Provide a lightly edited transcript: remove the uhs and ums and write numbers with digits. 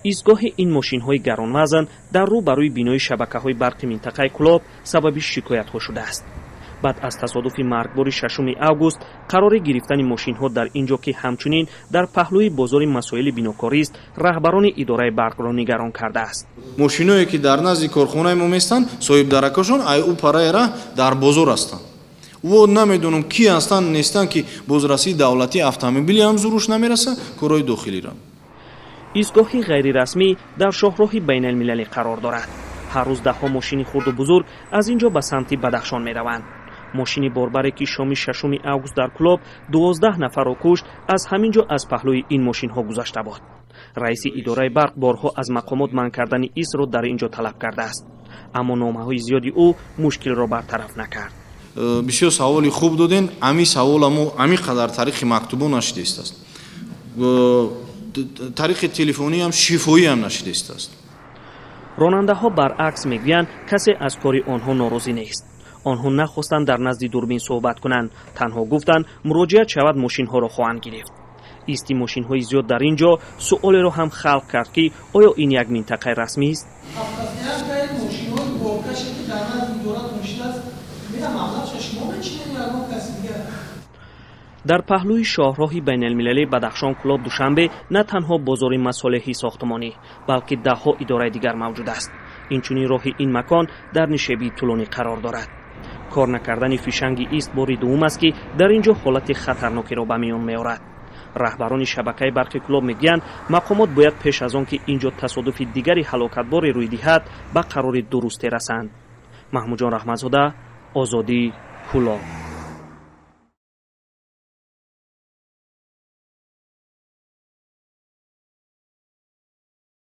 Истгоҳи ин мошинҳои гаронвазн дар рӯ барои бинои шабакаҳои барқи минтақаи Кӯлоб сабаби шикоятҳо шудааст. Баъд аз тасодуфи маргбори 6 август қарори гирифтани мошинҳо дар ин ҷо, ки ҳамчунин дар паҳлӯи бозори масоили бинокорист, раҳбарони идораи барқро нигарон кардааст. Мошиное ки дар назди корхонаи мо местанд, соҳибдаракашон ай ӯ параи раҳ дар бозор ҳастанд. Во намедонам, ки ҳастанд, нестанд, ки бозрасии давлатии автомобили ҳам зуруш намераса, корҳои дохилиро. Истгоҳи ғайрирасмӣ дар шоҳроҳи байналмилалӣ қарор дорад. Ҳар рӯз даҳҳо мошини хурду бузург аз ин ҷо ба самти Бадахшон мераванд. Мошини борбаре, ки шоми 6 август дар Кӯлоб 12 нафарро кушт, аз ҳамин ҷо аз паҳлӯи ин мошинҳо гузашта буд. Раиси идораи барқ борҳо аз мақомот манъ кардани истро дар ин ҷо талаб кардааст, аммо номаҳои зиёди ӯ мушкилро бартараф накард. Бисёр саволи хуб доден. Ами савола мо ами қадар тариқи мактубо нашидистааст, тариқи телефониам, шифоиам нашидистааст. Ронандаҳо баръакс мегӯянд, касе аз кори онҳо норозӣ нест. Онҳо нахостанд дар назди дурбин суҳбат кунанд, танҳо гуфтанд, муроҷиат шавад, мошинҳоро хоҳанд гирифт. Исти мошинҳои зиёд дар ин ҷо суолеро ҳам халқ кард, ки оё ин як минтақаи расмист? Мошинҳои боркаше, ки дар назди идоратон шидааст, мера маблағша шумо мечинед ё ягон каси дигар? Дар паҳлӯи шоҳроҳи байналмилалии Бадахшон, Кӯлоб, Душанбе на танҳо бозори масолеҳи сохтмонӣ, балки даҳҳо идораи дигар мавҷуд аст. Инчунин роҳи ин макон дар нишебии тӯлонӣ қарор дорад. Кор накардани фишанги ист бори дуввум аст, ки дар ин ҷо ҳолати хатарнокиро ба миён меорад. Раҳбарони шабакаи барқи Кӯлоб мегӯянд, мақомот бояд пеш аз он ки ин ҷо тасодуфи дигари ҳалокатборе рӯй диҳад, ба қарори дурусте расанд. Маҳмудҷон Раҳматзода, Озодӣ, Кӯлоб.